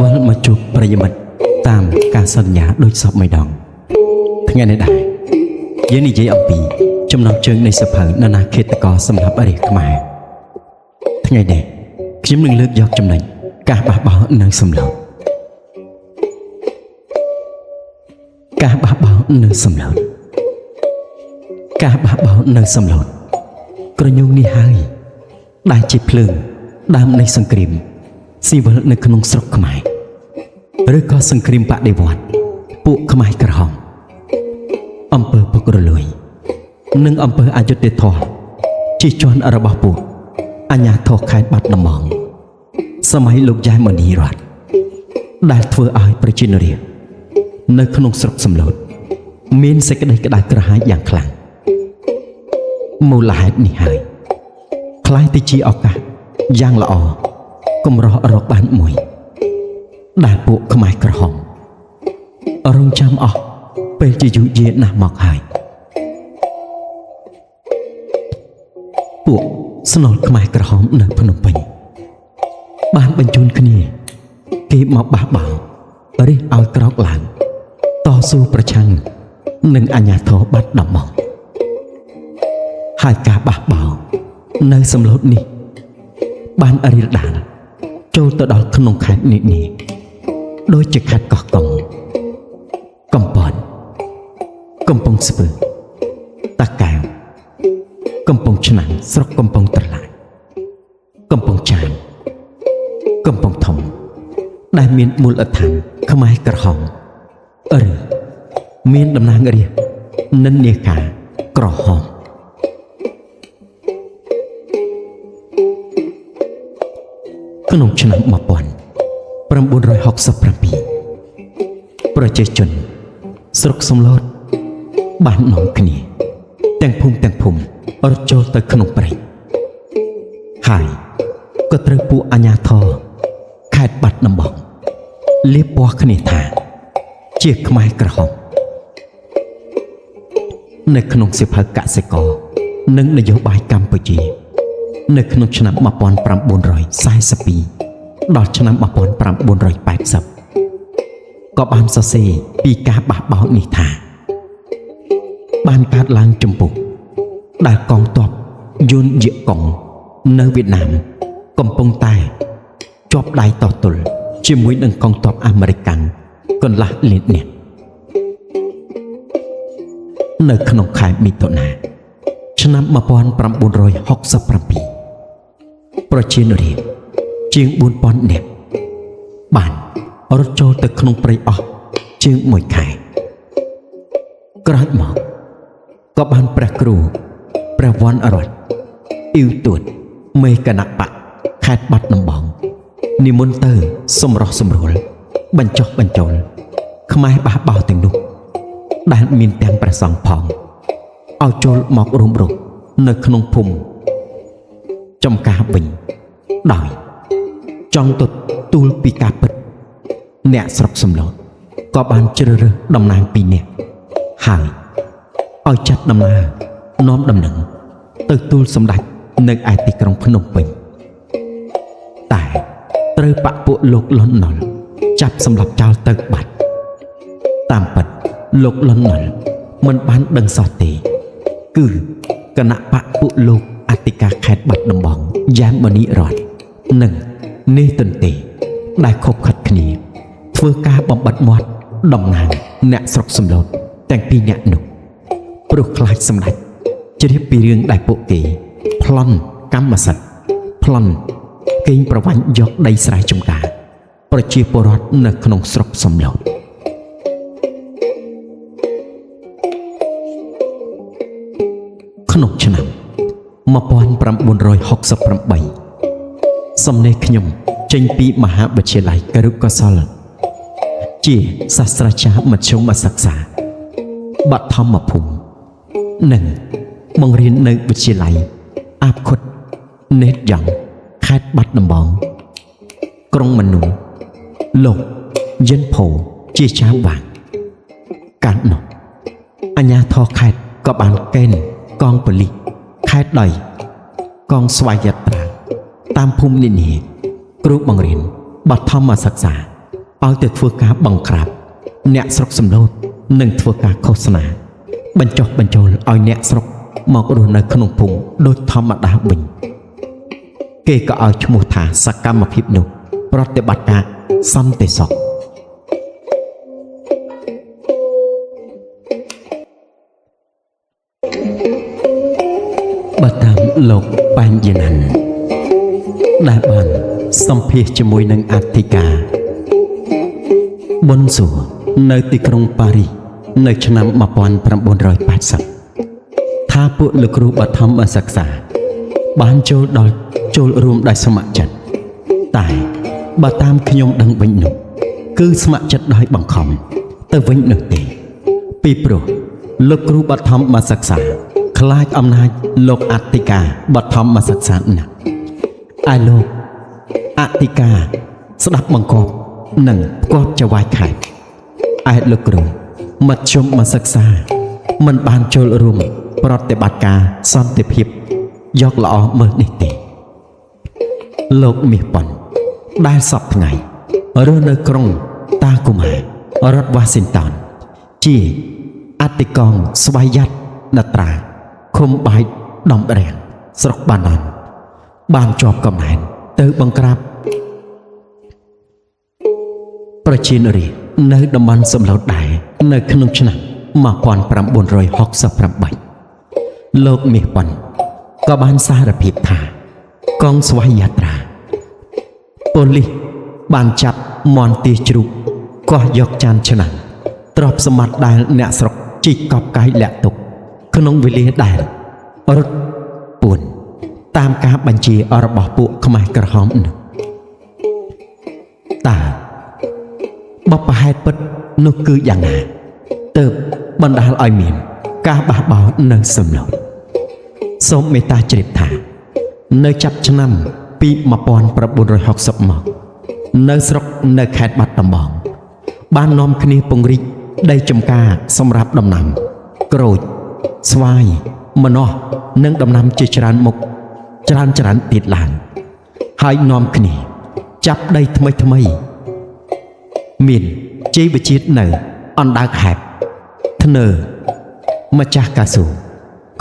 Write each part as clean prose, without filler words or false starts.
វិលមកជួបប្រិយមិត្តតាមការសន្យាដូចសពមួយដងថ្ងៃនេះដែរយើងនិយាយអំពីចំណងជើងនៃសភៅនានាឃាតករសម្រាប់រាជខ្មែរថ្ងៃនេះខ្ញុំនឹងលើកយកចំណុចការបះបោរនៅសម្លូតការបះបោរនៅសម្លូតការបះបោរនៅសម្លូតក្រញូងនេះហើយដែលជាភ្លើងដើមនៃសង្គ្រាមស៊ីវិលនៅក្នុងស្រុកខ្មែរឬក៏សង្គ្រាមបដិវត្តន៍ពួកខ្មែរក្រហមអំពើពុករលួយនិងអំពើអយុត្តិធម៌ជាជាន់របស់ពួកអាជ្ញាធរខេត្តបាត់ដំបងសម័យលោកយ៉ែមនីរតន៍ដែលធ្វើឲ្យប្រជាជនរាស្ត្រនៅក្នុងស្រុកសំឡូតមានសេចក្តីក្តៅក្រហាយយ៉ាងខ្លាំងមូលហេតុនេះហើយក្លាយទៅជាឱកាសយ៉ាងល្អកម្រោះរកបានមួយដែលពួកខ្មែរក្រហមរងចាំអស់ពេលជាយូរយារណាស់មកហើយពួកស្នូលខ្មែរក្រហមនៅភ្នំពេញបានបញ្ជូនគ្នាគេមកបះបោររិះឲ្យក្រោកឡើងតស៊ូប្រឆាំងនឹងអាជ្ញាធរបាត់ដំបងហើយការបះបោរនៅសម្លូតនេះបានរាលដាលចូលទៅដល់ក្នុងខេត្តនានាដូចជាខេត្តកោះកុងកំពតកំពង់ស្ពឺតាកែវកំពង់ឆ្នាំងស្រុកកំពង់ត្រឡាចកំពង់ចាមកំពង់ធំដែលមានមូលដ្ឋានខ្មែរក្រហមឬមានតំណាងរាស្ត្រនិន្នាការក្រហមក្នុងឆ្នាំ1967ប្រជាជនស្រុកសំឡូតបាននាំគ្នាទាំងភូមិទាំងភូមិរត់ចូលទៅក្នុងព្រៃហើយក៏ត្រូវពួកអាជ្ញាធរខេត្តបាត់ដំបងលាបពណ៌គ្នាថាជាខ្មែរក្រហមនៅក្នុងសៀវភៅកសិករនិងនយោបាយកម្ពុជានៅក្នុងឆ្នាំ1942ដល់ឆ្នាំ1980ក៏បានសរសេរពីការបះបោរនេះថាបានកើតឡើងចំពោះដែលកងទ័ពយួនយៀកកុងនៅវៀតណាមកំពុងតែជាប់ដៃតទល់ជាមួយនឹងកងទ័ពអាមេរិកកន្លះលាននាក់នៅក្នុងខែមិថុនាឆ្នាំ1967ប្រជាជនរាស្ត្រជាង4000នាក់បានរត់ចូលទៅក្នុងព្រៃអស់ជាង1ខែក្រោយមកក៏បានព្រះគ្រូព្រះវណ្ណរតន៍អ៊ីវទួតមេគណៈបកខេត្តបាត់ដំបងនិមន្តទៅសម្រោះសម្រួលបញ្ចុះបញ្ចូលខ្មែរបះបោរទាំងនោះដែលមានទាំងព្រះសង្ឃផងឲ្យចូលមករួមរស់នៅក្នុងភូមិចំការវិញដោយចង់ទទួលពីការពិតអ្នកស្រុកសំឡូតក៏បានជ្រើសរើសតំណាង2នាក់ហើយឲ្យចាត់ដំណើរនាំដំណឹងទៅទូលសម្ដេចនៅឯទីក្រុងភ្នំពេញតែត្រូវបាក់ពួកលោកលន់នល់ចាប់សម្លាប់ចោលទៅបាត់តាមពិតលោកលន់នល់មិនបានដឹងសោះទេគឺគណៈបកពួកលោកអធិការខេត្តបាត់ដំបងយ៉ែមមនីរតន៍និងនេទន្ទេដែលខົບខិតគ្នាធ្វើការបំបិតមាត់តំណាងអ្នកស្រុកសំឡូតទាំងពីរអ្នកនោះព្រោះខ្លាចសម្ដេចជ្រាបពីរឿងដែលពួកគេប្លន់កម្មសិទ្ធិប្លន់កេងប្រវ័ញ្ចយកដីស្រែចម្ការប្រជាពលរដ្ឋនៅក្នុងស្រុកសំឡូតក្នុងឆ្នាំ1968សំណេរខ្ញុំចេញពីមហាវិទ្យាល័យករុកុសលជាសាស្ត្រាចារ្យមធ្យមសិក្សាបឋមភូមិនិងបង្រៀននៅវិទ្យាល័យអាបខុតនេតយ៉ងខេត្តបាត់ដំបងក្រុងមនុលោកយិនផូជាចៅវាងកាលនោះអាជ្ញាធរខេត្តក៏បានកេណ្ឌកងប៉ូលីសខេត្តដោយកងស្វ័យយត្រាតាមភូមិនានាគ្រូបង្រៀនបឋមសិក្សា ឲ្យទៅធ្វើការបង្ក្រាបអ្នកស្រុកសំឡូតនិងធ្វើការឃោសនាបញ្ចុះបញ្ចូលឲ្យអ្នកស្រុកមករស់នៅក្នុងភូមិដូចធម្មតាវិញគេក៏ឲ្យឈ្មោះថាសកម្មភាពនោះប្រតិបត្តិការសន្តិសុខបើតាមលោកប៉ែនយណាន់ដែលបានសម្ភាសជាមួយនឹងអធិការប៊ុនសួរនៅទីក្រុងប៉ារីសនៅឆ្នាំ1980ថាពួកលោកគ្រូបឋមសិក្សាបានចូលដល់ចូលរួមដោយស្ម័គ្រចិត្តតែបើតាមខ្ញុំដឹងវិញនោះគឺស្ម័គ្រចិត្តដោយបង្ខំទៅវិញនោះទេពីព្រោះលោកគ្រូបឋមសិក្សាខ្លាចអំណាចលោកអធិការបឋមសិក្សាណាស់ឯលោកអធិការស្ដាប់បង្គាប់និងផ្គាប់ចវាយខេត្តឯលោកគ្រូមធ្យមសិក្សាមិនបានចូលរួមប្រតិបត្តិការសន្តិភាពយកល្អមើលនេះទេលោកមាសប៉ុនដែលសពថ្ងៃរស់នៅក្រុងតាកូម៉ារដ្ឋវ៉ាស៊ីនតោនជាអធិកងស្វយ័តនត្រាឃុំបាយដំរាំងស្រុកបាណន់បានជាប់កំណែនទៅបង្ក្រាបប្រជានរាស្ត្រនៅតំបន់សំឡូតដែរនៅក្នុងឆ្នាំ1968លោកមាសប៉ុនក៏បានសារភាពថាកងស្វ័យយាត្រាប៉ូលីសបានចាប់មន់ទាជ្រូកកោះយកចានឆ្នាំងទ្រព្យសម្បត្តិដែលអ្នកស្រុកជីកកប់កាយលាក់ទុកក្នុងវេលាដែលរត់ពួនតាមការបញ្ជារបស់ពួកខ្មែរក្រហមនោះតើបបហេតុពិតនោះគឺយ៉ាងណាទើបបណ្ដាលឲ្យមានការបះបោរនៅសំឡូតសូមមេត្តាជ្រាបថានៅចាប់ឆ្នាំពី1960មកនៅស្រុកនៅខេត្តបាត់ដំបងបាននាំគ្នាពង្រីកដីចំការសម្រាប់ដំណាំក្រូចស្វាយម្នាស់និងដំណាំជាច្រើនមុខច្រើនច្រើនទៀតឡើងហើយនាំគ្នាចាប់ដីថ្មីថ្មីមានជីវជាតិនៅអណ្ដើកហែបធ្នើម្ចាស់កាស៊ូ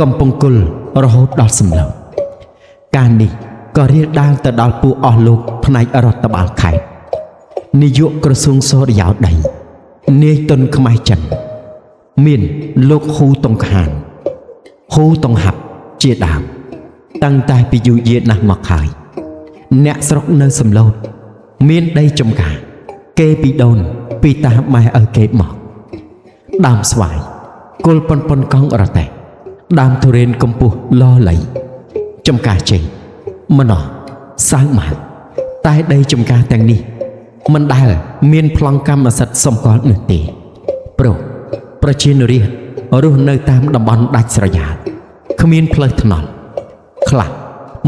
កំពង់គុលរហូតដល់សំឡូតការនេះក៏រៀលដាលទៅដល់ពួកអស់លោកផ្នែករដ្ឋបាលខេត្តនាយកក្រសួងសូរិយោដីនាយតុនខ្មែរចិនមានលោកហ៊ូតុងខានហ៊ូតុងហាប់ជាដើមតាំងតែពីយូរយារណាស់មកហើយអ្នកស្រុកនៅសំឡូតមានដីចំការគេពីដូនពីតាម៉ែឪគេមកដើមស្វាយគល់ប៉ុនប៉ុនកង់រទេះដើមទុរេនកម្ពស់លលៃចំការចេកម្នោះសៅម៉ៅតែដីចំការទាំងនេះមិនដែលមានប្លង់កម្មសិទ្ធិសម្គាល់នោះទេព្រោះប្រជានរាស្ត្ររស់នៅតាមតំបន់ដាច់ស្រយាលគ្មានផ្លូវថ្នល់ខ្លះ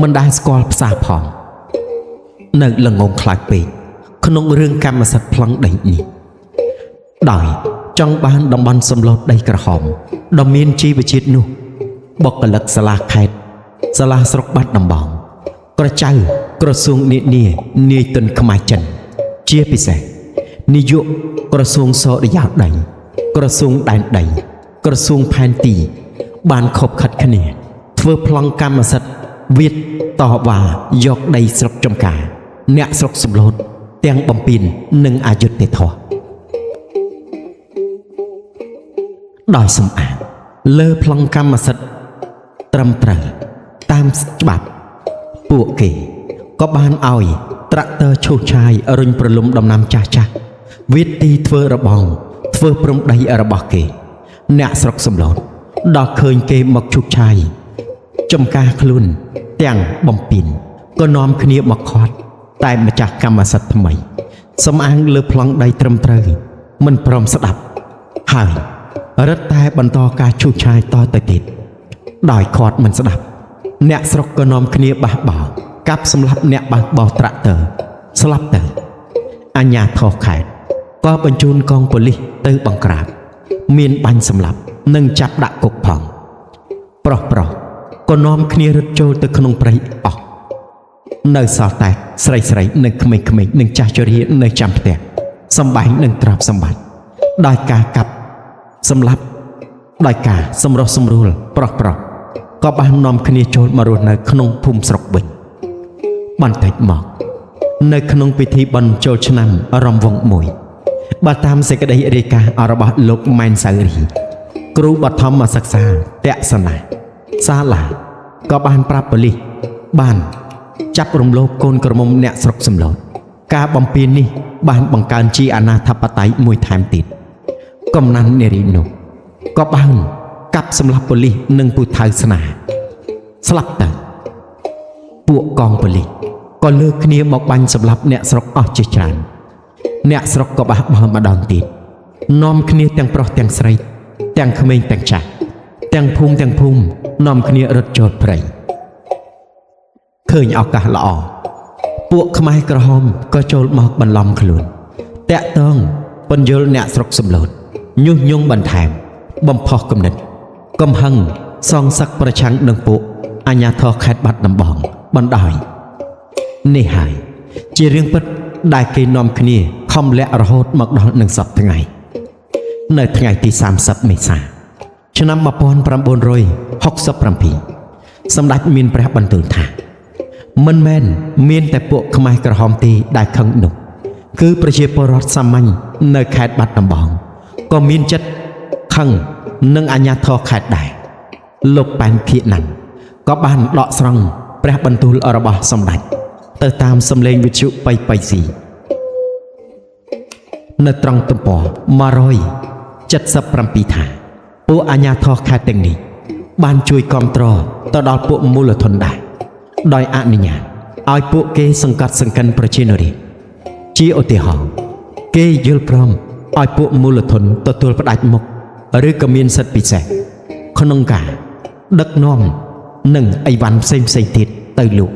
មិនដែលស្គាល់ផ្សារផងនៅល្ងងខ្លាចពេកក្នុងរឿងកម្មសិទ្ធិប្លង់ដីនេះដោយចង់បានតំបន់សំឡូតដីក្រហមដ៏មានជីវជាតិនោះបុគ្គលិកសាលាខេត្តសាលាស្រុកបាត់ដំបងក្រចៅក្រសួងនានានាយទុនខ្មែរចិនជាពិសេសនាយកក្រសួងសូរិយោដីក្រសួងដែនដីក្រសួងផែនទីបានខົບខិតគ្នាធ្វើប្លង់កម្មសិទ្ធិវាទតវ៉ាយកដីស្រុកចំការអ្នកស្រុកសំឡូតទាំងបំពេញនិងអយុត្តិធម៌ដោយសំអាងលើប្លង់កម្មសិទ្ធិត្រឹមត្រូវតាមច្បាប់ពួកគេក៏បានឲ្យត្រាក់ទ័រឈូសឆាយរុញប្រលំដំណាំចាស់ចាស់វាទីធ្វើរបងធ្វើព្រំដីរបស់គេអ្នកស្រុកសំឡូតដល់ឃើញគេមកឈូសឆាយចំការខ្លួនទាំងបំពេញក៏នាំគ្នាមកខាត់តែម្ចាស់កម្មសិទ្ធិថ្មីសំអាងលើប្លង់ដីត្រឹមត្រូវមិនព្រមស្ដាប់ហើយរឹតតែបន្តការឈូសឆាយតទៅទៀតដោយខាត់មិនស្ដាប់អ្នកស្រុកក៏នាំគ្នាបះបោរកាប់សម្លាប់អ្នកបើកបរត្រាក់ទ័រស្លាប់ទៅអាជ្ញាធរខេត្តក៏បញ្ជូនកងប៉ូលីសទៅបង្ក្រាបមានបាញ់សម្លាប់និងចាប់ដាក់គុកផងប្រុសប្រុសក៏នាំគ្នារត់ចូលទៅក្នុងព្រៃអស់នៅសល់តែស្រីស្រីនិងក្មេងៗនិងចាស់ជរានៅចាំផ្ទះ សម្បែងនិងទ្រព្យសម្បត្តិដោយការកាប់សម្លាប់ដោយការសម្រុះសម្រួលប្រុសប្រុសក៏បាននាំគ្នាចូលមករស់នៅក្នុងភូមិស្រុកវិញបន្តិចមកនៅក្នុងពិធីបុណ្យចូលឆ្នាំរំវងមួយបើតាមសេចក្តីរាយការណ៍របស់លោកម៉ែនសៅរីគ្រូបឋមសិក្សាតក្សណាសាលាក៏បានប្រាប់ប៉ូលីសបានចាប់រំលោភកូនក្រមុំអ្នកស្រុកសំឡូតការបំពេញនេះបានបង្កើនជាអនាធបត័យមួយថែមទៀតកំណាន់នារីនោះក៏បានកាប់សម្លាប់ប៉ូលីសនិងពូថៅស្នាស្លាប់ទៅពួកកងប៉ូលីសក៏លើកគ្នាមកបាញ់សម្លាប់អ្នកស្រុកអស់ជាច្រើនអ្នកស្រុកក៏បះបោរម្ដងទៀតនាំគ្នាទាំងប្រុសទាំងស្រីទាំងក្មេងទាំងចាស់ទាំងភូមិទាំងភូមិនាំគ្នារត់ចូលព្រៃឃើញឱកាសល្អពួកខ្មែរក្រហមក៏ចូលមកបន្លំខ្លួនតាក់ទងពន្យល់អ្នកស្រុកសំឡូតញុះញង់បន្ថែមបំផុសគំនិតកំហឹងសងសឹកប្រឆាំងនឹងពួកអាជ្ញាធរខេត្តបាត់ដំបងបណ្ដោយនេះហើយជារឿងពិតដែលគេនាំគ្នាខំលាក់រហូតមកដល់នឹងសប្តាហ៍ថ្ងៃនៅថ្ងៃទី30មេសាឆ្នាំ1967សម្ដេចមានព្រះបន្ទូលថាមិនមែនមានតែពួកខ្មែរក្រហមទេដែលខឹងនោះគឺប្រជាពលរដ្ឋសាមញ្ញនៅខេត្តបាត់ដំបងក៏មានចិត្តខឹងនឹងអាជ្ញាធរខេត្តដែរលោកប៉ែនភៀកណាន់ក៏បានដកស្រង់ព្រះបន្ទូលរបស់សម្ដេចទៅតាមសំឡេងវិទ្យុបៃបៃស៊ីនៅត្រង់ទំព័រ177ថាពួកអាជ្ញាធរខេត្តទាំងនេះបានជួយគាំទ្រទៅដល់ពួកមូលធនដែរដោយអនុញ្ញាតឲ្យពួកគេសង្កត់សង្កិនប្រជានរាជជាឧទាហរណ៍គេយល់ព្រមឲ្យពួកមូលធនទទួលផ្ដាច់មុខឬក៏មានសិទ្ធិពិសេសក្នុងការដឹកនាំនិងអីវ៉ាន់ផ្សេងផ្សេងទៀតទៅលក់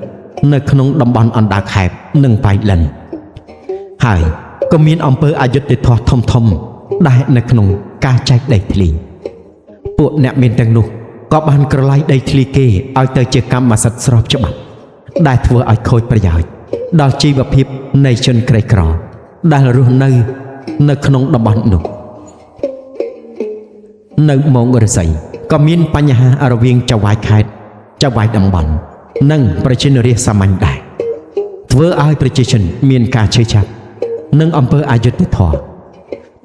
នៅក្នុងតំបន់អណ្ដើកខេបនិងប៉ៃលិនហើយក៏មានអំពើអយុត្តិធម៌ធំធំដែរនៅក្នុងការចែកដីធ្លីពួកអ្នកមានទាំងនោះក៏បានក្រឡាយដីធ្លីគេឲ្យទៅជាកម្មសិទ្ធិស្របច្បាប់ដែលធ្វើឲ្យខូចប្រយោជន៍ដល់ជីវភាពនៃជនក្រីក្រដែលរស់នៅនៅក្នុងតំបន់នោះនៅម៉ោងរស័យក៏មានបញ្ហារវាងចៅហ្វាយខេត្តចៅហ្វាយតំបន់និងប្រជាជនរាស្ត្រសាមញ្ញដែរធ្វើឲ្យប្រជាជនមានការឈឺចាប់និងអំពើអយុត្តិធម៌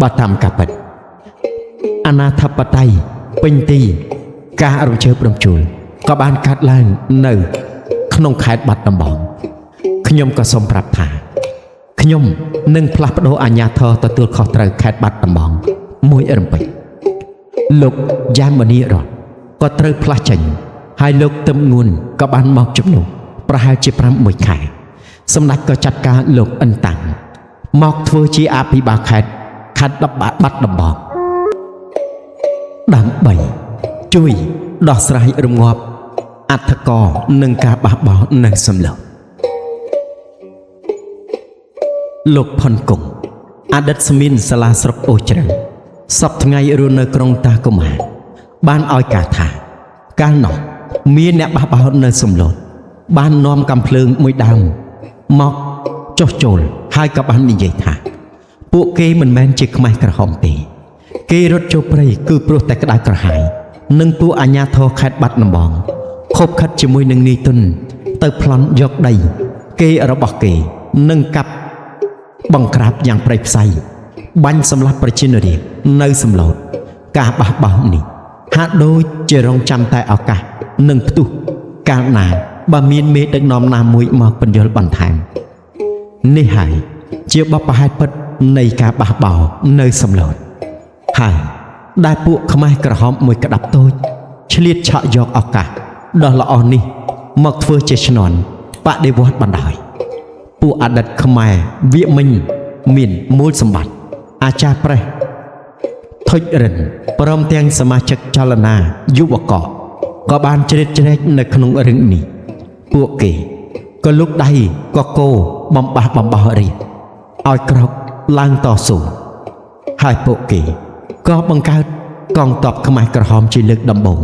បើតាមការពិតអនាធបត័យពេញទីការរំជើបរំជួលក៏បានកាត់ឡើងនៅក្នុងខេត្តបាត់ដំបងខ្ញុំក៏សូមប្រាប់ថាខ្ញុំនឹងផ្លាស់ប្ដូរអាជ្ញាធរទទួលខុសត្រូវខេត្តបាត់ដំបងមួយរំពេចលោកយ៉ាមនីរតក៏ត្រូវផ្លាស់ចេញហើយលោកទឹមងួនក៏បានមកជំនួសប្រហែលជា5 1ខែសម្ដេចក៏ចាត់ការលោកអិនតាំងមកធ្វើជាអភិបាលខេត្តខេត្តបាត់ដំបងដើម្បីជួយដោះស្រាយរងាប់អធិការនិងការបះបោរនៅសំឡូតលោកផុនគង់អតីតស្មានសាលាស្រុកអូជ្រៅសប្តាហ៍ថ្ងៃរស់នៅក្រុងតាកុមាបានឲ្យការថាកាលនោះមានអ្នកបះបោរនៅសំឡូតបាននាំកំភ្លើងមួយដើមមកចុះចូលហើយក៏បាននិយាយថាពួកគេមិនមែនជាខ្មែរក្រហមទេគេរត់ចូលព្រៃគឺព្រោះតែក្តៅក្រហាយនិងពួកអាជ្ញាធរខេត្តបាត់ដំបងខົບខិតជាមួយនឹងនាយទុនទៅប្លន់យកដីគេរបស់គេនិងកាប់បង្ក្រាបយ៉ាងព្រៃផ្សៃបាញ់សម្លាប់ប្រជាជនរាស្ត្រនៅសំឡូតការបះបោរនេះហាក់ដូចជារងចាំតែឱកាសនិងផ្ទុះកាលណាបើមានមេដឹកនាំណាមួយមកពន្យល់បន្ថែមនេះហើយជាបបហេតុពិតនៃការបះបោរនៅសំឡូតហើយដែលពួកខ្មែរក្រហមមួយក្តាប់តូចឆ្លៀតឆក់យកឱកាសដ៏ល្អនេះមកធ្វើជាឈ្នន់បដិវត្តបណ្ដោយពួកអតីតខ្មែរវាមិញមានមូលសម្បត្តិអាចារ្យប្រេះធុចរិនព្រមទាំងសមាជិកចលនាយុវកក៏បានជ្រៀតជ្រែកនៅក្នុងរឿងនេះពួកគេក៏លុកដៃក៏កោបំបះបំបោរាជឲ្យក្រោកឡើងតស៊ូហើយពួកគេក៏បង្កើតកងទ័ពខ្មែរក្រហមជាលើកដំបូង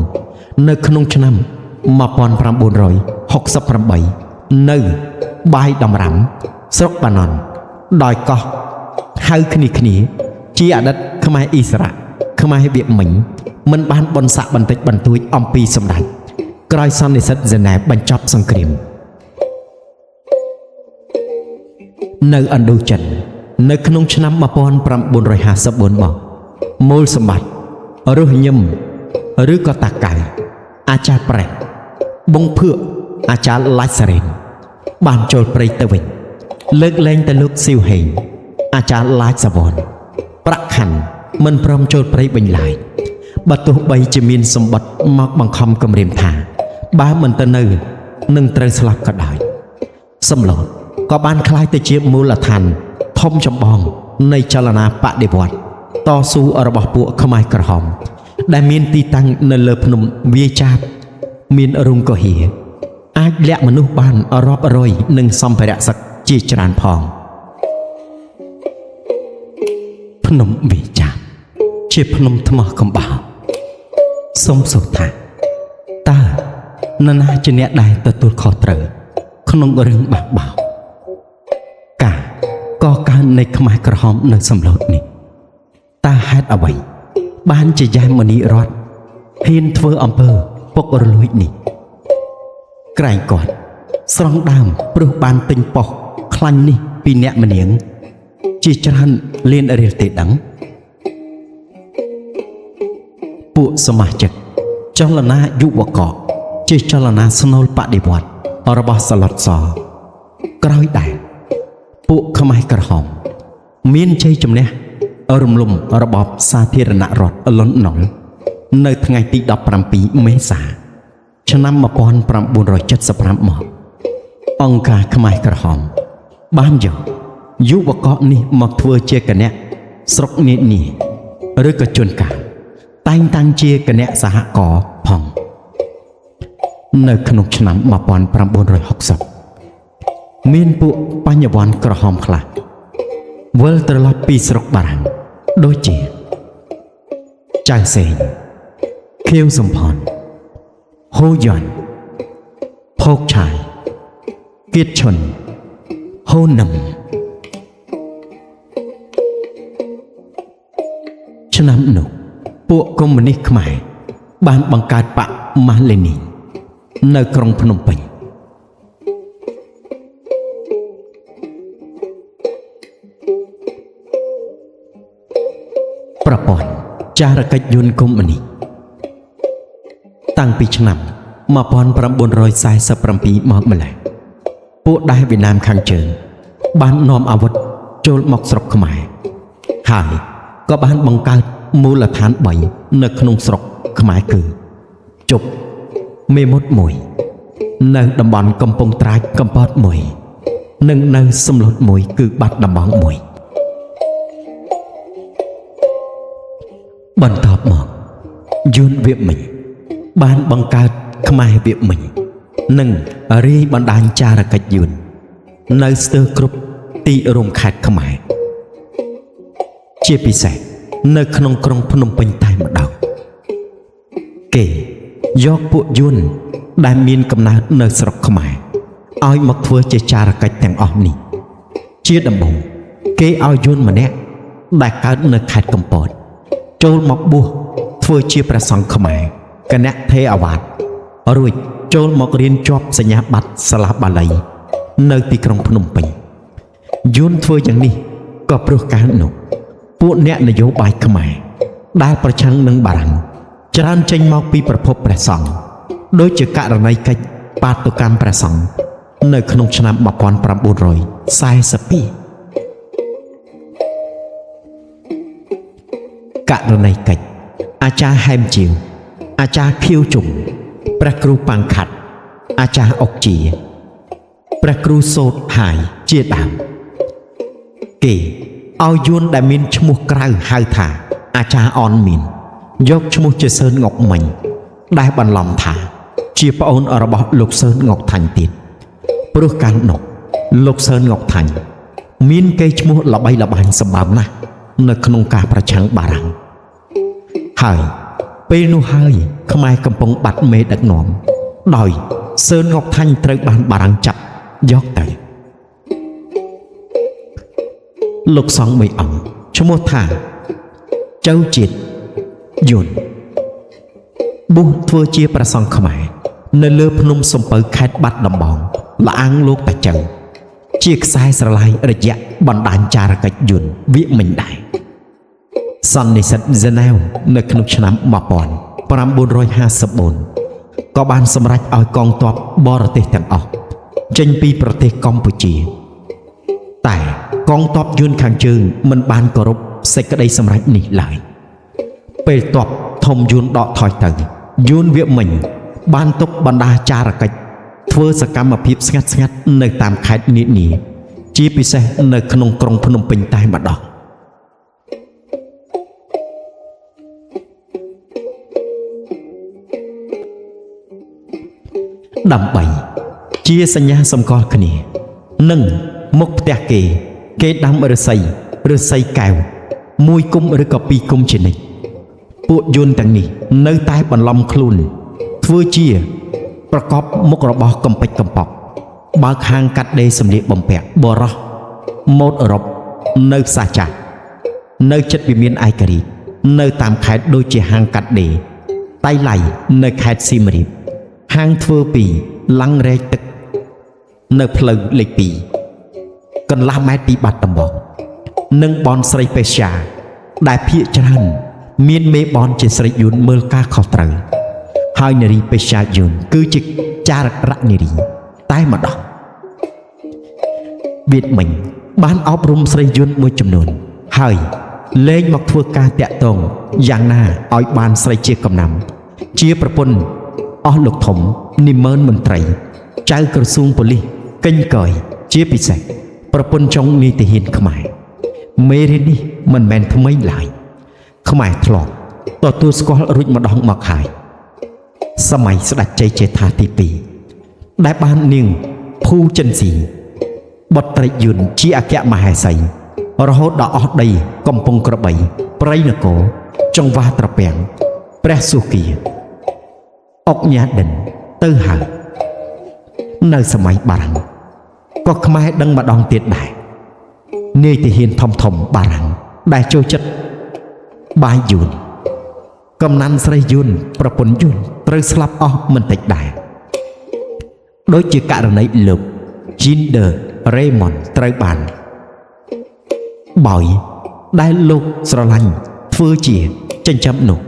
នៅក្នុងឆ្នាំ1968នៅបាយដំរាំស្រុកបាណន់ដោយកោះហៅ ហៅគ្នាគ្នាជាអតីតខ្មែរអ៊ីស្រាខ្មែរវៀតមិញមិនបានបនស័កបន្តិចបន្តួចអំពីសម្ដេចក្រោយសន្និសីទហ្សឺណែវបញ្ចប់សង្គ្រាមនៅឥណ្ឌូចិននៅក្នុងឆ្នាំ1954មកមូលសម្បត្តិរស់ញឹមឬក៏តាកៅអាចារ្យប្រេះបងភឿកអាចារ្យឡាច់សារ៉េនបានចូលព្រៃទៅវិញលើកលែងតែលោកស៊ីវហេងអាចារ្យឡាចសាវនប្រាក់ខណ្ឌមិនព្រមចូលព្រៃវិញឡើយបើទោះបីជាមានសម្បត្តិមកបង្ខំគំរាមថាបើមិនទៅនៅនឹងត្រូវស្លាប់ក៏ដោយសំឡូតក៏បានក្លាយទៅជាមូលដ្ឋានធំចម្បងនៃចលនាបដិវត្តន៍តស៊ូរបស់ពួកខ្មែរក្រហមដែលមានទីតាំងនៅលើភ្នំវាចាបមានរូងកុហាអាចលាក់មនុស្សបានរាប់រយនិងសម្ភារៈសឹកជាច្រើនផងភ្នំវាចាបជាភ្នំថ្មកំបោរសូមសួរថាតើនរណាជាអ្នកដែលទទួលខុសត្រូវក្នុងរឿងបះបោរការកកើននៃខ្មែរក្រហមនៅសំឡូតនេះតើហេតុអ្វីបានជាយ៉ែមមនីរតន៍ហ៊ានធ្វើអំពើពុករលួយនេះក្រែងគាត់ស្រង់ដើមព្រោះបានទិញប៉ុស្តិ៍ខ្លាញ់នេះពីអ្នកម្នាងជាច្រើនលានរៀលទេដឹងពួកសមាជិកចលនាយុវកកជាចលនាស្នូលបដិវត្តន៍របស់សឡុតសក្រោយដែរពួកខ្មែរក្រហមមានជ័យជំនះរំលំរបបសាធារណរដ្ឋលន់នល់នៅថ្ងៃទី17មេសាឆ្នាំ1975មកអង្គការខ្មែរក្រហមបានយកយុវកកនេះមកធ្វើជាគណៈស្រុកនានាឬក៏ជួនកាលតែងតាំងជាគណៈសហករណ៍ផងនៅក្នុងឆ្នាំ1960មានពួកបញ្ញវន្តក្រហមខ្លះវិលត្រឡប់ពីស្រុកបារាំងដូចជាចៅសេងខៀវសំផនហូយ៉ន់ភោគឆាយគៀតឈុនហូនឹមឆ្នាំនោះពួកកុម្មុយនីសខ្មែរបានបង្កើតបក្សម៉ាស់លេនីននៅក្រុងភ្នំពេញប្រព័ន្ធចារកិច្ចយន្តកុម្មុយនីសតាំងពីឆ្នាំ1947មកម្ល៉េះពួកដែរវៀតណាមខាងជើងបាននាំអាវុធចូលមកស្រុកខ្មែរហើយក៏បានបង្កើតមូលដ្ឋាន3នៅក្នុងស្រុកខ្មែរគឺជប់មេមត់1នៅតំបន់កំពង់ត្រាចកំពត1និងនៅសំឡូត1គឺបាត់ដំបង1បន្ទាប់មកយួនវៀតមិញបានបង្កើតខ្មែរវៀតមិញនិងរាយបណ្ដាញចារកិច្ចយួននៅស្ទើរគ្រប់ទីរួមខេត្តខ្មែរជាពិសេសនៅក្នុងក្រុងភ្នំពេញតែម្ដងគេយកពួកយួនដែលមានកំណើតនៅស្រុកខ្មែរឲ្យមកធ្វើជាចារកិច្ចទាំងអស់នេះជាដំបូងគេឲ្យយួនម្នាក់ដែលកើតនៅខេត្តកំពតចូលមកបួសធ្វើជាព្រះសង្ឃខ្មែរគណៈថេរវាទរួចចូលមករៀនជាប់សញ្ញាបត្រសាលាបាលីនៅទីក្រុងភ្នំពេញយួនធ្វើយ៉ាងនេះក៏ព្រោះកាលនោះពួកអ្នកនយោបាយខ្មែរដែលប្រឆាំងនឹងបារាំងច្រើនចេញមកពីប្រភពព្រះសង្ឃដូចជាករណីកិច្ចបាតុកម្មព្រះសង្ឃនៅក្នុងឆ្នាំ1942ករណីកិច្ចអាចារ្យហែមជាវអាចារ្យខៀវជុំព្រះគ្រូប៉ាងខាត់អាចារ្យអុកជាព្រះគ្រូសូត្រហាយជាដើមគេឲ្យយួនដែលមានឈ្មោះក្រៅហៅថាអាចារ្យអនមានយកឈ្មោះជាសឿនងុកមិញដែលបន្លំថាជាប្អូនរបស់លោកសឿនងុកថាញ់ទៀតព្រោះកាលនោះលោកសឿនងុកថាញ់មានកេរ្តិ៍ឈ្មោះល្បីល្បាញសម្បើមណាស់នៅក្នុងការប្រឆាំងបារាំងហើយពេលនោះហើយខ្មែរកំពុងបាត់មេដឹកនាំដោយសឿនងុកថាញ់ត្រូវបានបារាំងចាប់យកទៅ លោកសង្ឃមួយអង្គឈ្មោះថាចៅជាតិយួនបុះធ្វើជាព្រះសង្ឃខ្មែរនៅលើភ្នំសំពៅខេត្តបាត់ដំបងលាអាងលោកតាចៅជាខ្សែស្រឡាយរយៈបណ្ដាញចារកិច្ចយួនវាមិញដែរសន្និសិទហ្សឺណែវនៅក្នុងឆ្នាំ1954ក៏បានសម្រេចឲ្យកងទ័ពបរទេសទាំងអស់ចេញពីប្រទេសកម្ពុជាតែកងទ័ពយួនខាងជើងមិនបានគោរពសេចក្តីសម្រេចនេះឡើយពេលទ័ពធំយួនដកថយទៅយួនវាមិញបានទុកបណ្ដាចារកិច្ចធ្វើសកម្មភាពស្ងាត់ៗនៅតាមខេត្តនានាជាពិសេសនៅក្នុងក្រុងភ្នំពេញតែម្ដងដើម្បីជាសញ្ញាសម្គាល់គ្នានិងមុខផ្ទះគេគេដាំឫស្សីកែវមួយគុំឬក៏ពីរគុំជានិច្ចពួកយួនទាំងនេះនៅតែបន្លំខ្លួនធ្វើជាប្រកបមុខរបស់កំពេចកំប៉ុកបើកហាងកាត់ដេរសម្លៀកបំពាក់បរោះម៉ូដអឺរ៉ុបនៅផ្សារចាស់នៅចិត្តវិមានឯករាជ្យនៅតាមខេត្តដូចជាហាងកាត់ដេរតៃឡៃនៅខេត្តសៀមរាបហាងធ្វើពីឡាំងរែកទឹកនៅផ្លូវលេខ2កន្លះម៉ែត្រពីបាត់ដំបងនិងបនស្រីពេស្យាដែលភាកច្រើនមានមេបនជាស្រីយួនមើលការខុសត្រូវហើយនារីពេស្យាយួនគឺជាចារករនារីតែម្ដងវៀតមិញបានអប់រំស្រីយួនមួយចំនួនហើយលែងមកធ្វើការតាក់ទងយ៉ាងណាឲ្យបានស្រីជាកំណាំជាប្រពន្ធអស់លោកធំនិមឺនមន្ត្រីចៅក្រសួងប៉ូលីសកេញកយជាពិសេសប្រពន្ធចុងនីតិហ៊ានខ្មែរមេរៀននេះមិនមែនថ្មីឡើយខ្មែរធ្លាប់ទទួលស្គាល់រួចម្ដងមកហើយសម័យស្ដេចជ័យជេដ្ឋាទី2ដែលបាននាងភូចិនស៊ីបុត្រីយួនជាអគ្គមហេសីរហូតដល់អស់ដីកំពង់ក្របីព្រៃនគរចង្វាត្រពាំងព្រះសុគាអុកញ៉ាដិនទៅហើយនៅសម័យបារាំងក៏ខ្មែរដឹងម្ដងទៀតដែរនាយទាហានធំៗបារាំងដែលចូលចិត្តបាយយួនកំណាន់ស្រីយួនប្រពន្ធយួនត្រូវស្លាប់អស់មិនតិចដែរដូចជាករណីលោកជីនឌឺរេម៉ុនត្រូវបានបោយដែលលោកស្រឡាញ់ធ្វើជាចិញ្ចឹមនោះ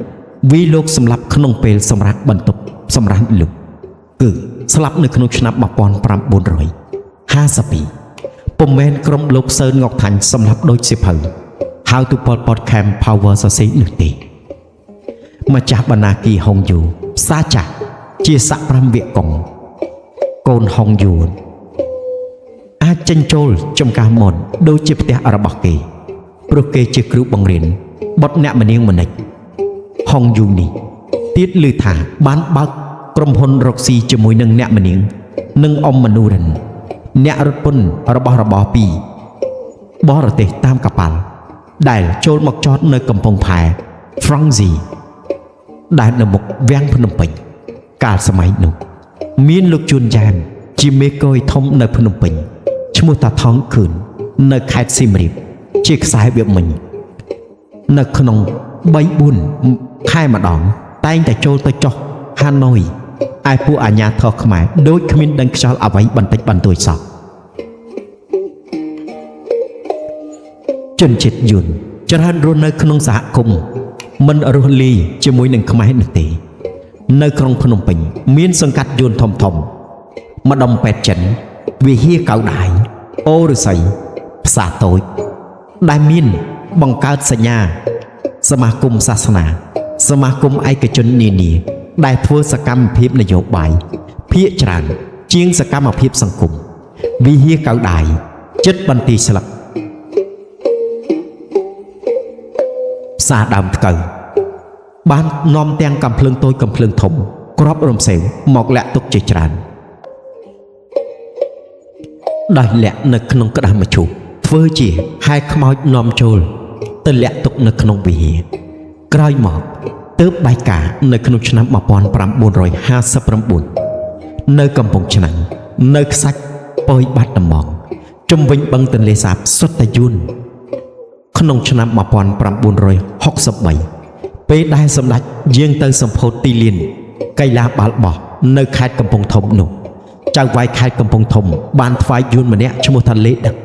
វីលោកសម្លាប់ក្នុងពេលសម្រាប់បន្ទប់សម្រាប់លោកគឺស្លាប់នៅក្នុងឆ្នាំ1952ពុំមែនក្រុមលោកសឿនងកថាញ់សម្លាប់ដូចសិភៅហៅទូប៉ុលពតខេម Power សរសេរនោះទេម្ចាស់បណ្ណាគីហុងយូផ្សារចាស់ជាស័ក5វគ្គកងកូនហុងយូអាចចេញចូលចំការមុនដូចជាផ្ទះរបស់គេព្រោះគេជាគ្រូបង្រៀនបុត្រអ្នកមនាងមនិចហុងយូនេះទៀតឮថាបានបើកក្រុមហ៊ុនរកស៊ីជាមួយនឹងអ្នកមនាងនិងអ៊ំមនុរិនអ្នករត់ពន្ធរបស់របរពីរបរទេសតាមកប៉ាល់ដែលចូលមកចតនៅកំពង់ផែហ្វ្រង់ស៊ីដែលនៅមុខវាំងភ្នំពេញកាលសម័យនោះមានលោកជួនយ៉ែមជាមេកយធំនៅភ្នំពេញឈ្មោះតាថងខឿននៅខេត្តសៀមរាបជាខ្សែវាមិញនៅក្នុង3-4ខែម្ដងតែងតែចូលទៅចុះហាណូយឯពួកអាញាធរខ្មែរដូចគ្មានដឹងខ្យល់អ្វីបន្តិចបន្តួចសោះជនជាតិយួនច្រើនរស់នៅក្នុងសហគមន៍មិនរស់លីជាមួយនឹងខ្មែរនោះទេនៅក្រុងភ្នំពេញមានសង្កាត់យួនធំធំម្ដុំពេទ្យចិនវិហារកៅដៃអូឫស្សីផ្សារតូចដែលមានបង្កើតសញ្ញាសមាគមសាសនាសមាគមឯកជននានាដែលធ្វើសកម្មភាពនយោបាយភាគច្រើនជាងសកម្មភាពសង្គមវិហារកៅដៃចិត្តបន្ទាយស្លឹកផ្សារដើមថ្កូវបាននាំទាំងកំភ្លើងតូចកំភ្លើងធំគ្រាប់រំសេវមកលាក់ទុកជាច្រើនដោយលាក់នៅក្នុងក្តារមឈូសធ្វើជាហែខ្មោចនាំចូលទៅលាក់ទុកនៅក្នុងវិហារក្រោយមកទើបបែកការនៅក្នុងឆ្នាំ1959នៅកំពង់ឆ្នាំងនៅខ្សាច់ប៉យបាត់ដំបងជុំវិញបឹងទន្លេសាបសុទ្ធតែយួន ក្នុងឆ្នាំ1963ពេលដែលសម្ដេចយាងទៅសម្ពោធទីលានកីឡាបាល់បោះនៅខេត្តកំពង់ធំនោះចៅហ្វាយខេត្តកំពង់ធំបានថ្វាយយួនម្នាក់ឈ្មោះថាលេដឹក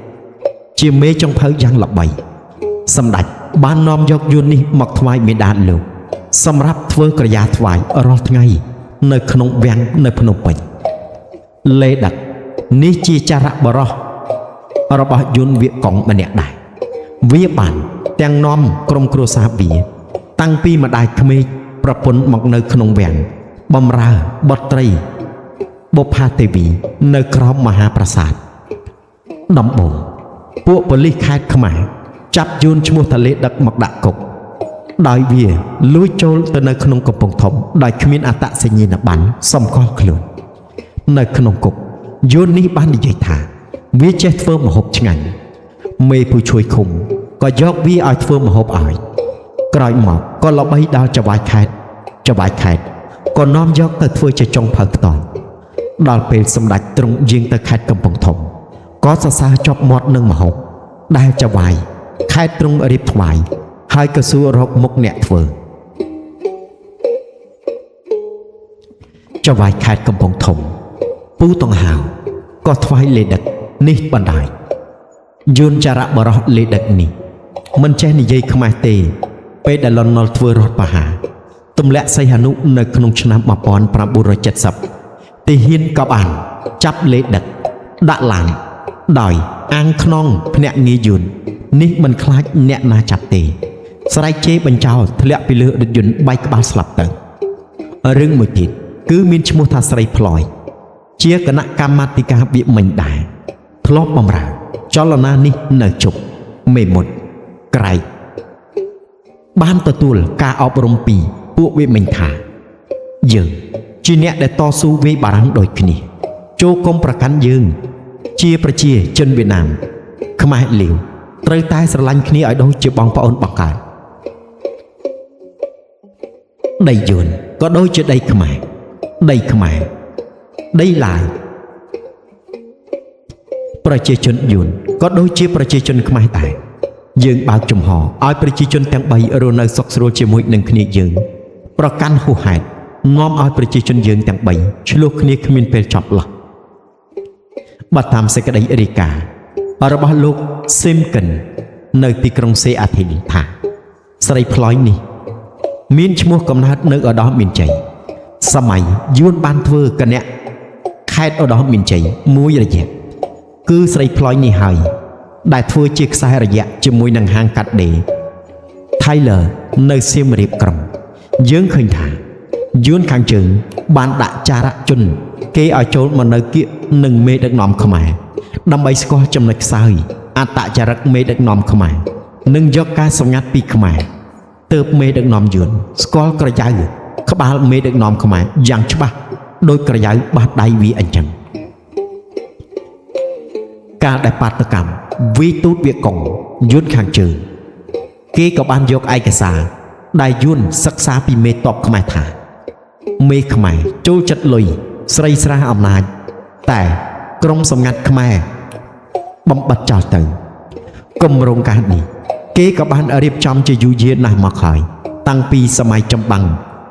ជាមេចុងភៅយ៉ាងល្បីសម្ដេចបាននាំយកយួននេះមកថ្វាយមេដាលោកសម្រាប់ធ្វើក្រយាថ្វាយរាល់ថ្ងៃនៅក្នុងវាំងនៅភ្នំពេញលេដឹកនេះជាចារៈបរោះរបស់យួនវៀកកុងម្នាក់ដែរវាបានទាំងនាំក្រុមគ្រួសារវាតាំងពីម្ដាយក្មេកប្រពន្ធមកនៅក្នុងវាំងបំរើបុត្រីបុប្ផាទេវីនៅក្រោមមហាប្រាសាទដំបូងពួកប៉ូលីសខេត្តខ្មែរចាប់យួនឈ្មោះថាលេដឹកមកដាក់គុកដោយវាលួចចូលទៅនៅក្នុងកំពង់ធំដោយគ្មានអត្តសញ្ញាណប័ណ្ណសម្គាល់ខ្លួននៅក្នុងគុកយួននេះបាននិយាយថាវាចេះធ្វើម្ហូបឆ្ងាញ់មេຜູ້ជួយឃុំក៏យកវាឲ្យធ្វើម្ហូបឲ្យក្រោយមកក៏ល្បីដល់ចៅហ្វាយខេត្តចៅហ្វាយខេត្តក៏នាំយកទៅធ្វើជាចុងភៅផ្ទាល់ដល់ពេលសម្ដេចទ្រង់យាងទៅខេត្តកំពង់ធំក៏សរសើរជាប់មាត់នឹងម្ហូបដែលចៅហ្វាយខេត្តទ្រង់រៀបថ្វាយហើយក៏សួររកមុខអ្នកធ្វើចៅហ្វាយខេត្តកំពង់ធំពូតង្ហាវក៏ថ្វាយលេដឹកនេះបណ្ដាយយួនចារៈបរោះលេដឹកនេះមិនចេះនិយាយខ្មែរទេពេលដែលលន់នល់ធ្វើរដ្ឋប្រហារទម្លាក់សីហនុនៅក្នុងឆ្នាំ1970ទាហានក៏បានចាប់លេដឹកដាក់ឡានដោយអាងខ្នងភ្នាក់ងារយួននេះមិនខ្លាចអ្នកណាចាប់ទេស្រែកជេរបញ្ចោលធ្លាក់ពីលើរថយន្តបែកក្បាលស្លាប់ទៅរឿងមួយទៀតគឺមានឈ្មោះថាស្រីផ្លយជាគណៈកម្មាធិការវាមិញដែរធ្លាប់បម្រើចលនានេះនៅជប់មេមត់ក្រែកបានទទួលការអប់រំពីពួកវាមិញថាយើងជាអ្នកដែលតស៊ូវាយបារាំងដូចគ្នាចូលគុំប្រកាន់យើងជាប្រជាជនវៀតណាមខ្មែរលាវត្រូវតែស្រឡាញ់គ្នាឲ្យដូចជាបងប្អូនបង្កើតដីយួនក៏ដូចជាដីខ្មែរដីខ្មែរដីឡាវប្រជាជនយួនក៏ដូចជាប្រជាជនខ្មែរដែរយើងបើកចំហឲ្យប្រជាជនទាំង3រស់នៅសុខស្រួលជាមួយនឹងគ្នាយើងប្រកាន់ហួសហេតុនាំឲ្យប្រជាជនយើងទាំង3ឆ្លោះគ្នាគ្មានពេលចប់លោះបើតាមសេចក្តីរាយការណ៍របស់លោកស៊ីមកិននៅទីក្រុងសេអាធីនថាស្រីផ្លយនេះមានឈ្មោះកំណើតនៅឧត្តរមានជ័យសម័យយួនបានធ្វើគណៈខេត្តឧត្តរមានជ័យមួយរយៈគឺស្រីផ្លយនេះហើយដែលធ្វើជាខ្សែរយៈជាមួយនឹងហាងកាត់ដេរ Tyler នៅសៀមរាបក្រុងយើងឃើញថាយួនខាងជើងបានដាក់ចារជនគេឲ្យចូលមកនៅគៀកនឹងមេដឹកនាំខ្មែរដើម្បីស្គាល់ចំណុចខ្សោយអត្តចរិតមេដឹកនាំខ្មែរនិងយកការសម្ងាត់ពីខ្មែរទើបមេដឹកនាំយួនស្គាល់ក្រយៅក្បាលមេដឹកនាំខ្មែរយ៉ាងច្បាស់ដោយក្រយៅបាតដៃវាអញ្ចឹងកាលដែលបាតកម្មវីទូតវៀកុងយួនខាងជើងគេក៏បានយកឯកសារដែលយួនសិក្សាពីមេតបខ្មែរថាមេខ្មែរចូលចិត្តលុយស្រីស្រាអំណាចតែក្រុមសម្ងាត់ខ្មែរបំបត្តិចោលទៅគម្រោងការនេះគេក៏បានរៀបចំជាយូរយារណាស់មកហើយតាំងពីសម័យចម្បាំង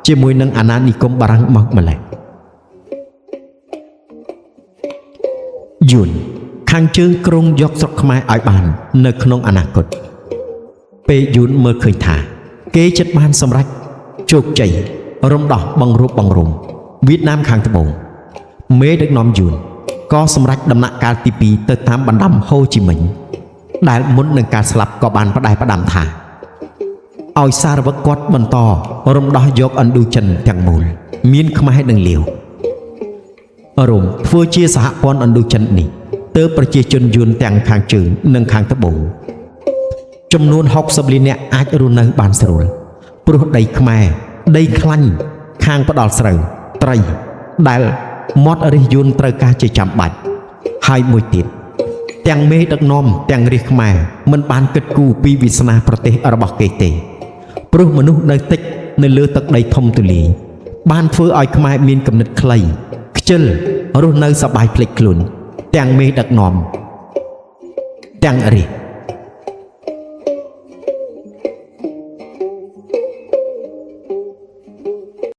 ជាមួយនឹងអាណានិគមបារាំងមកម្ល៉េះយួនខាងជើងក្រុងយកស្រុកខ្មែរឲ្យបាននៅក្នុងអនាគតពេលយួនមើលឃើញថាគេចិត្តបានសម្រេចជោគជ័យរំដោះបង្រួបបង្រួមវៀតណាមខាងត្បូងមេដឹកនាំយួនក៏សម្រេចដំណាក់កាលទី2ទៅតាមបណ្ដាំហូជីមិញដែលមុននឹងការស្លាប់ក៏បានផ្ដែផ្ដាំថាឲ្យសារវឹកគាត់បន្តរំដោះយកឥណ្ឌូចិនទាំងមូលមានខ្មែរនិងលាវរួមធ្វើជាសហព័ន្ធឥណ្ឌូចិននេះទើបប្រជាជនយួនទាំងខាងជើងនិងខាងត្បូងចំនួន60លាននាក់អាចរស់នៅបានស្រួលព្រោះដីខ្មែរដីខ្លាញ់ខាងផ្ដល់ស្រូវត្រីដែលមាត់រិះយួនត្រូវការជាចាំបាច់ហើយមួយទៀតទាំងមេដឹកនាំទាំងរាជខ្មែរមិនបានគិតគូរពីវាសនាប្រទេសរបស់គេទេព្រោះមនុស្សនៅតិចនៅលើទឹកដីធំទូលាយបានធ្វើឲ្យខ្មែរមានគំនិតខ្លីខ្ជិលរស់នៅសប្បាយភ្លេចខ្លួនទាំងមេដឹកនាំទាំងរាជ